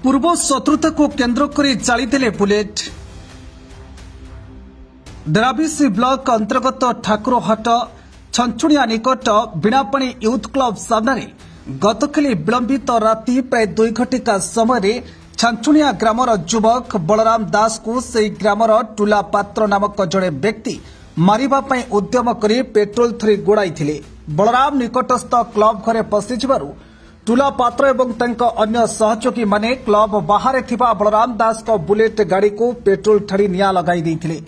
ପୂର୍ବ ଶତ୍ରୁତାକୁ କେନ୍ଦ୍ର କରି ଚାଳିଥିଲେ ବୁଲେଟ୍। ଡେରାବିଶ ବ୍ଲକ ଅନ୍ତର୍ଗତ ଠାକୁରହାଟ ଛଞ୍ଚୁଣିଆ ନିକଟ ବୀଣାପାଣି ୟୁଥ୍ କ୍ଲବ ସାମ୍ନାରେ ଗତକାଲି ବିଳମ୍ବିତ ରାତି ପ୍ରାୟ 2 ଘଟିକା ସମୟରେ ଛାଞ୍ଚୁଣିଆ ଗ୍ରାମର ଯୁବକ ବଳରାମ ଦାସକୁ ସେହି ଗ୍ରାମର ଟୁଲା ପାତ୍ର ନାମକ ଜଣେ ବ୍ୟକ୍ତି ମାରିବା ପାଇଁ ଉଦ୍ୟମ କରି ପେଟ୍ରୋଲ ଥରି ଗୋଡ଼ାଇଥିଲେ। ବଳରାମ ନିକଟସ୍ଥ କ୍ଲବ ଘରେ ପଶିଯିବାରୁ ଟୁଲା ପାତ୍ର ଏବଂ ତାଙ୍କ ଅନ୍ୟ ସହଯୋଗୀମାନେ କ୍ଲବ ବାହାରେ ଥିବା ବଳରାମ ଦାସଙ୍କ ବୁଲେଟ୍ ଗାଡ଼ିକୁ ପେଟ୍ରୋଲ ଢାଳି ନିଆଁ ଲଗାଇ ଦେଇଥିଲେ।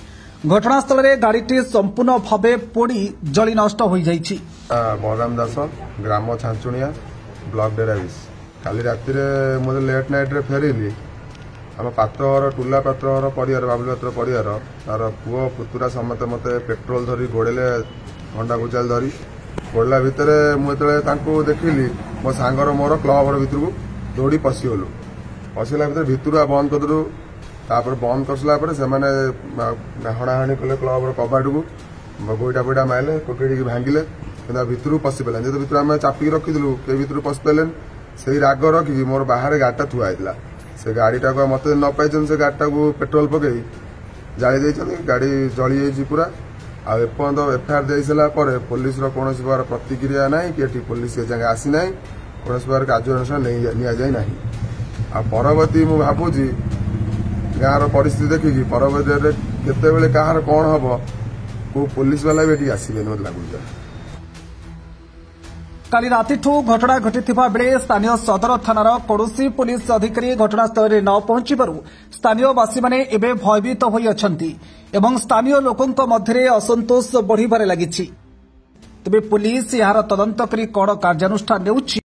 ଘଟଣାସ୍ଥଳରେ ଗାଡ଼ିଟି ସମ୍ପୂର୍ଣ୍ଣ ଭାବେ ପୋଡ଼ି ଜଳି ନଷ୍ଟ ହୋଇଯାଇଛି। ବଳରାମ ଦାସ, ଗ୍ରାମ ଛାଞ୍ଚୁଣିଆ, ବ୍ଲକ ଡେରାବିଶ। କାଲି ରାତିରେ ମୁଁ ଲେଟ୍ ନାଇଟ୍ରେ ଫେରିଲି। ଆମ ପାତ୍ରଘର, ଟୁଲା ପାତ୍ରଘର ପରିବାର, ବାବୁଲି ପାତ୍ର ପରିବାର, ତାର ପୁଅ ପୁତୁରା ସମସ୍ତେ ମୋତେ ପେଟ୍ରୋଲ ଧରି ଗୋଡ଼େଇଲେ, ହଣ୍ଡା କୁଚାଲ ଧରି ଗୋଡ଼ଲା ଭିତରେ ମୁଁ ଯେତେବେଳେ ତାଙ୍କୁ ଦେଖିଲି, ମୋ ସାଙ୍ଗର ମୋର କ୍ଲବ ଘର ଭିତରକୁ ଦୌଡ଼ି ପଶିଗଲୁ। ପଶିଗଲା ଭିତରେ ଭିତରୁ ବନ୍ଦ କରିଦେଲୁ। ତାପରେ ବନ୍ଦ କରିସାରିଲା ପରେ ସେମାନେ ହଣାହଣି କଲେ, କ୍ଲବର କବାଟକୁ ଗୋଇଠା ଫୋଇଠା ମାରିଲେ, କୋକେଇକି ଭାଙ୍ଗିଲେ, କିନ୍ତୁ ଆଉ ଭିତରକୁ ପଶି ପାରିଲେନି। ଯେହେତୁ ଭିତରୁ ଆମେ ଚାପିକି ରଖିଥିଲୁ, କେହି ଭିତରୁ ପଶି ପାରିଲେନି। ସେଇ ରାଗ ରଖିକି ମୋର ବାହାରେ ଗାଡ଼ିଟା ଥୁଆ ହେଇଥିଲା, ସେ ଗାଡ଼ିଟାକୁ ମତେ ନ ପାଇଛନ୍ତି, ସେ ଗାଡ଼ିଟାକୁ ପେଟ୍ରୋଲ ପକେଇ ଜାଳି ଦେଇଛନ୍ତି। ଗାଡ଼ି ଜଳି ଯାଇଛି ପୁରା। ଆଉ ଏପର୍ଯ୍ୟନ୍ତ ଏଫଆଇଆର ଦେଇ ସାରିଲା ପରେ ପୋଲିସର କୌଣସି ପ୍ରକାର ପ୍ରତିକ୍ରିୟା ନାହିଁ କି ଏଠି ପୋଲିସ ଏଯାଏଁ ଆସିନାହିଁ, କୌଣସି ପ୍ରକାର କାର୍ଯ୍ୟାନୁଷ୍ଠାନ ନିଆଯାଇ ନାହିଁ। ଆଉ ପରବର୍ତ୍ତୀ ମୁଁ ଭାବୁଛି ଗାଁର ପରିସ୍ଥିତି ଦେଖିକି ପରବର୍ତ୍ତୀରେ କେତେବେଳେ କାହାର କ'ଣ ହବ, କୋଉ ପୋଲିସ ବାଲା ବି ଏଠିକି ଆସିବେନି ମତେ ଲାଗୁଛି। କାଲି ରାତିଠୁ ଘଟଣା ଘଟିଥିବା ବେଳେ ସ୍ଥାନୀୟ ସଦର ଥାନାର କୌଣସି ପୋଲିସ ଅଧିକାରୀ ଘଟଣାସ୍ଥଳରେ ନ ପହଞ୍ଚିବାରୁ ସ୍ଥାନୀୟବାସୀମାନେ ଏବେ ଭୟଭୀତ ହୋଇଅଛନ୍ତି ଏବଂ ସ୍ଥାନୀୟ ଲୋକଙ୍କ ମଧ୍ୟରେ ଅସନ୍ତୋଷ ବଢ଼ିବାରେ ଲାଗିଛି। ତେବେ ପୋଲିସ ଏହାର ତଦନ୍ତ କରି କ'ଣ କାର୍ଯ୍ୟାନୁଷ୍ଠାନ ନେଉଛି,